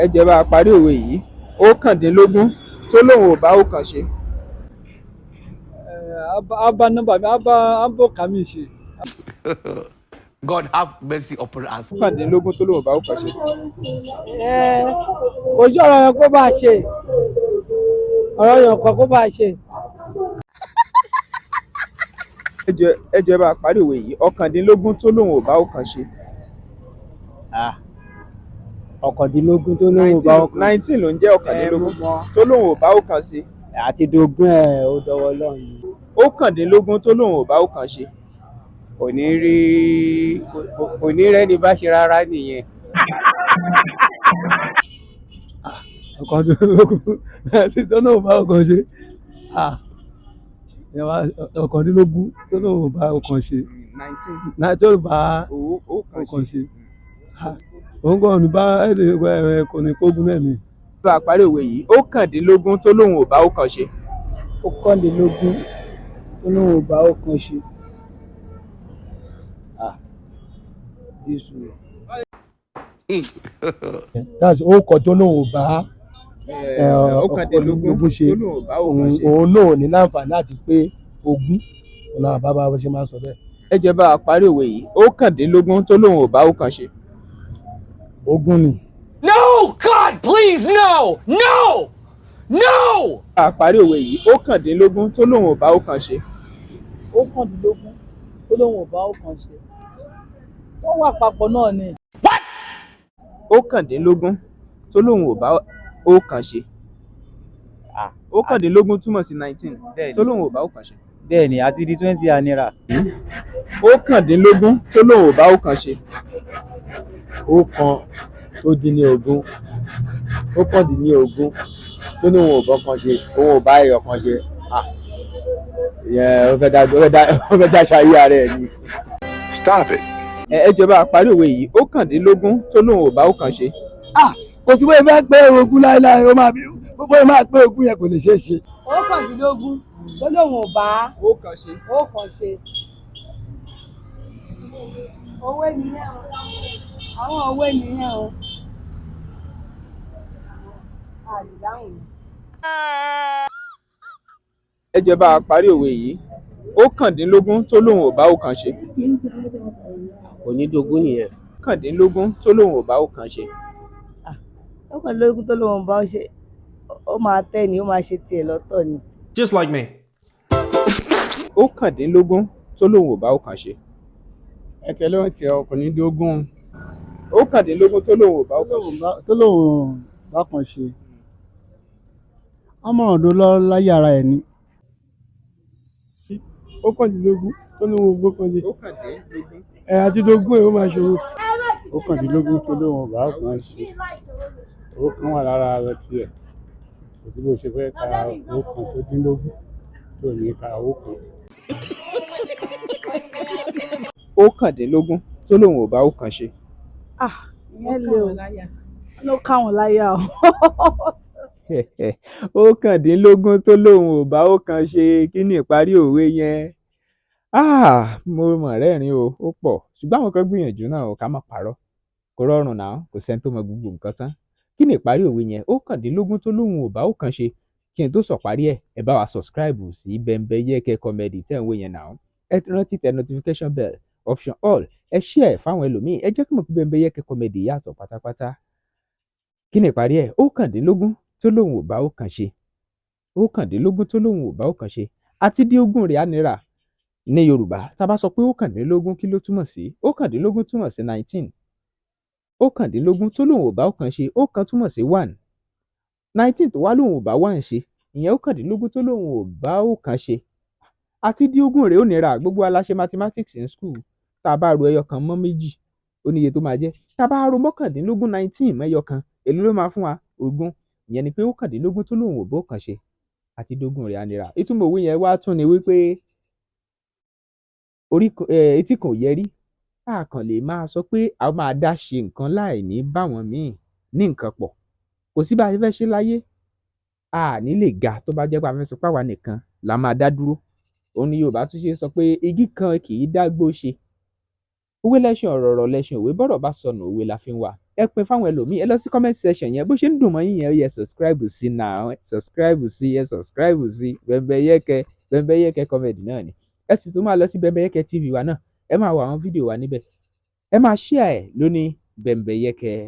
Ẹ jẹ́ bá a parí òwe yìí: ọ̀kàndínlógún tó lóun ò bá ọ̀kan ṣe. A bá nọ́mbà mi, a bọ̀ ká mi ṣe. God have mercy upon us. Ọ̀kàndínlógún tó lóun ò bá ọ̀kan ṣe. Kò sí ọ̀rọ̀ yẹn kó bá a ṣe, ọ̀rọ̀ yẹn kọ́ kó bá a ṣe. Ẹ jẹ́ bá a parí òwe yìí: ọ̀kàndínlógún tó lóun ò bá ọ̀kan ṣe. 19 tó lóun ò bá ọkàn. 19 ló ń jẹ́ 19 tó lóun ò bá ọ̀kan ṣe. Àti dogún ẹ̀, ó dọwọ́ Ọlọ́run ni. Ọ̀kàndínlógún tó lóun ò bá ọ̀kan ṣe. Kò ní rí, kò ní rẹ́ni bá ṣe rárá nìyẹn. 19 tó lóun bá ọkàn ṣe, 19 tó lóun bá ọkàn ṣe. 19. Náà tó bá ọ̀kan ọkàn ṣe, òun kò ní bá ẹ̀, kò ní kógun náà ni. Bá a parí òwe yìí: ọ̀kàndínlógún tó lóun ò bá ọ̀kan ṣe. 21 tó lóun ò bá ọ̀kan ṣe. Jésù. That's ó kọ tó lóun ò bá 19 ogún ṣe. Tó lóun ò bá ọ̀kan ṣe. Òun náà ò ní láǹfààní láti pé 20, òun làwọn bàbá wa ṣe máa ń sọ bẹ́ẹ̀. Ẹ jẹ́ bá a parí òwe yìí: 21 tó lóun ò bá ọ̀kan ṣe. 20 ni. No! God, please, no! No! No! Bá a parí òwe yìí: 21 tó lóun ò bá ọ̀kan ṣe. 21 tó lóun ò bá ọ̀kan ṣe, wọ́n wà papọ̀ náà ni. 21 tó lóun ò bá ọ̀kan ṣe. 21 túmọ̀ sí 19 tó lóun ò bá ọ̀kan ṣe. Bẹ́ẹ̀ ni, àti di 20 ànira. 21 tó lóun ò bá ọ̀kan ṣe. 1 tó dín ní 20, 19 tó ní òun ò bọ́ kan ṣe, òun ò bá ẹyọ kan ṣe. Ìyẹn ó fẹ́ dá ṣayé ara ẹ̀ ni. Stop it. Ẹ jẹ́ bá a parí òwe yìí: 21 tó lóun ò bá ọ̀kan ṣe. Kò sí bóyá fẹ́ pé 20 láéláé, ó máa bí bóyá máa pé 20 yẹn, kò lè ṣeé ṣe. 19 tó lóun ò bá ọ̀kan ṣe. ọ̀kan ṣe. Òwe nìyẹn o, àwọn òwe nìyẹn o. Àdìdáhùn ni. Ẹ jẹ́ bá a parí òwe yìí: 19 tó lóun ò bá ọ̀kan ṣe. Kò ní dogún nìyẹn. 19 tó lóun ò bá ọ̀kan ṣe. 21 tó lóun bá ṣe, ó máa tẹ́ ni, ó máa ṣe tiẹ̀ lọ́tọ̀ ni. Just like me. 19 tó lóun ò bá ọ̀kan ṣe. Ẹ tẹ̀lé wọn tiẹ̀, ọkùnrin dógún. 19 tó lóun ò bá ọ̀kan ṣe. Tó lóun bá kan ṣe, ọmọ ọ̀dọ́ lọ láyé ara ẹ̀ ni. 19 tó lóun ò gbókan ṣe. 19. Ẹ̀ àti dógún ẹ̀, ó máa ṣòro. 19 tó lóun ò bá kan ṣe, 1 wà lára rẹ̀ tiẹ̀, kò sí bó ṣe fẹ́ ka 1 tó dín lógún tó ní ka 1. 19 tó lóun ò bá ọ̀kan ṣe. Ìyẹn le o, ló káwọn láyà o. 19 tó lóun ò bá ọ̀kan ṣe, kí ni ìparí òwe yẹn? Mo mọ̀ rẹ́rìn o, ó pọ̀, ṣùgbọ́n àwọn kan gbìyànjú náà o, ká má parọ́, kò rọrùn náà, kò sẹ́ni tó mọ gbogbo nǹkan tán. Kí ni ìparí òwe yẹn? 19 tó lóun ò bá ọ̀kan ṣe. Kí n tó sọ parí ẹ̀, ẹ bá wa subscribe sí Bembeyeke Comedy tẹ́ ń wò yẹn náà. Ẹ rántí tẹ notification bell option all, ẹ share fáwọn ẹlòmíì, ẹ jẹ́ kí mọ̀ pé Bembeyeke Comedy yàtọ̀ pátápátá. Kí ni ìparí ẹ̀? 19 tó lóun ò bá ọ̀kan ṣe. 19 tó lóun ò bá ọ̀kan ṣe, àti di 20 rẹ̀ á nira. Ní Yorùbá, tá a bá sọ pé 19, kí ló túmọ̀ sí? 19 túmọ̀ sí 19. 19 tó lóun ò bá ọ̀kan ṣe, 1 túmọ̀ sí 1. 19 tó wá lóun ò bá 1 ṣe, ìyẹn 19 tó lóun ò bá ọ̀kan ṣe, àti di 20 rẹ̀ ó nira. Gbogbo wa la ṣe mathematics in school. Tá a bá ro ẹyọ kan mọ́ 2, ó níye tó máa jẹ́. Tá a bá ro 19, 19 mẹ́yọ kan, èló ló máa fún wa? 20. Ìyẹn ni pé 19 tó lóun ò bá ọ̀kan ṣe, àti dógún rẹ̀ á nira. Ìtumọ̀ òwe yẹn wá tún ni wípé orí etí kan ò yẹ rí, a kàn lè máa sọ pé a máa dá ṣe nǹkan láì ní báwọn míì ní nǹkan pọ̀. Kò sí bá a ṣe fẹ́ ṣe láyé, a ní lè ga tó bá jẹ́ pé a fẹ́ sọ pé àwa nìkan la máa dá dúró. Òun ni Yorùbá tún ṣe sọ pé igi kan kì í dágbó ṣe. Òwe lẹṣin ọ̀rọ̀, ọ̀rọ̀ lẹṣin òwe. Bọ́rọ̀ bá sọnù, òwe la fi ń wà. Ẹ pín fáwọn ẹlòmíì. Ẹ lọ sí comment section yẹn. Bó ṣe ń dùn mọ́ yín yẹn, ó yẹ subscribe sí náà, subscribe sí, ẹ subscribe sí Bẹ́mbẹ́yẹ́kẹ́. Bẹ́mbẹ́yẹ́kẹ́ Comedy náà ni. Ẹ sì tún máa lọ sí Bẹ́mbẹ́yẹ́kẹ́ TV wa náà, ẹ máa wo àwọn fídíò wa níbẹ̀. Ẹ máa share ẹ̀ lóní Bẹ́mbẹ́yẹ́kẹ́.